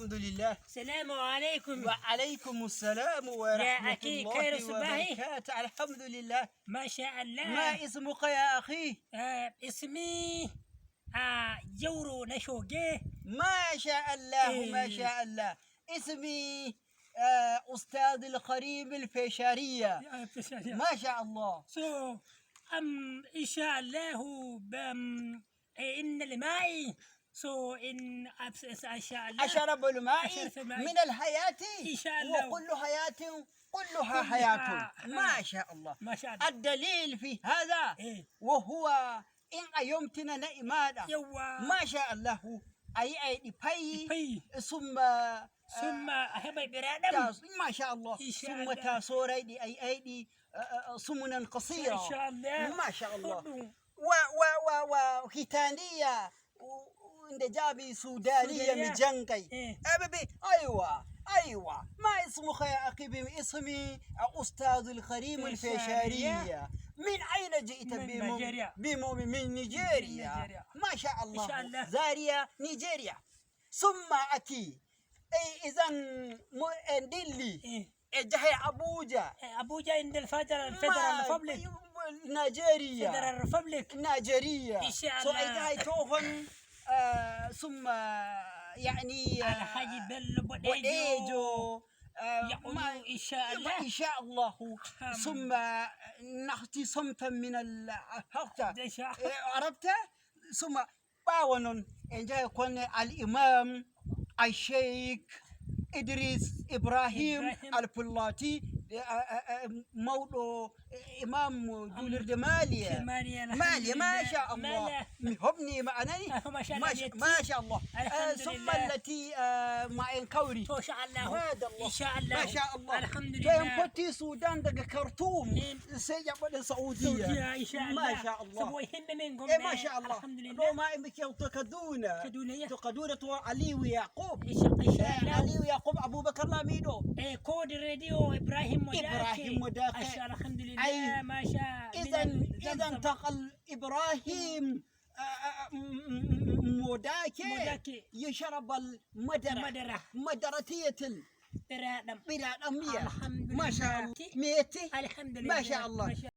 الحمد لله. السلام عليكم. وعليكم السلام ورحمة أخي، الله خير صباحي. وبركاته. الحمد لله. ما شاء الله. ما اسمك يا أخي؟ اسمي جورو نشوجي. ما شاء الله، ما إيه. شاء الله. اسمي أستاذ الخريم الفيشارية. ما شاء الله. so إن شاء الله إن الماء so إن شاء الله أشرب الماء أشرب الماء. من الحياة. إن شاء الله. وكل حياة كلها كلها حياة. ما شاء الله. ما شاء الله. الدليل في هذا وهو إن أيمتنا نئمادا يوا. ما شاء الله أي باي في ثم ثم أحب برادم. ما شاء الله. إن شاء ثم الله. تاسوري أي سمنا قصيرة. إن شاء الله. ما شاء الله. خذوا. و و و وختانية جابي سودانية. سودانية. مجنقي. إيه. أبي أيوة، ما اسمك يا أخي؟ باسمي أستاذ الخريم الفيشارية. الفيشارية. من أين جئت؟ من نيجيريا. من نيجيريا. نيجيريا. ما شاء الله. إن شاء الله. زاريا نيجيريا ثم أتي إذا دلي جهة أبوجا. أبوجا عند ال Federal Republic. نيجيريا. Federal Republic. نيجيريا. إن شاء so الله. إذا توفن ثم يعني الحاج بلو بوديجو. بوديجو يقول إن شاء الله. إن شاء الله. ثم نعطي صمتا من الحركة. إن شاء الله. عرفت؟ ثم باونون إن جاء يكون الإمام الشيخ إدريس إبراهيم إبراهيم. الفلاتي موضوع إمام جولر ماليا. ماليا، الحمد ماليا ما لله. شاء الله. ماليا. هبني معناني. ما شاء الله. ما شاء الله. الحمد ثم لله. التي مع الكوري. ما شاء الله. هذا الله. إن شاء الله. ما شاء الله. الحمد to لله. fotti Sudan daga Khartoum sai ya bada Saudiya. سعودية إن شاء الله. ما شاء الله. سبوي هم منكم. إيه ما شاء الله. الحمد لله. لو ما إمك كدونا. كدونا. كدونا تو علي ويعقوب. إن شاء الله. علي ويعقوب أبو بكر لاميدو. إيه كود الراديو إبراهيم مداكي. إبراهيم مداكي. ما شاء الله، الحمد لله. ما شاء إذا انتقل إبراهيم موداكي موداكي. يشرب المدرة. مدرة. مدرتية برادم. البلاد أمية. الحمد ما شاء لله. الله ميتي. الحمد لله. ما شاء الله. ما شاء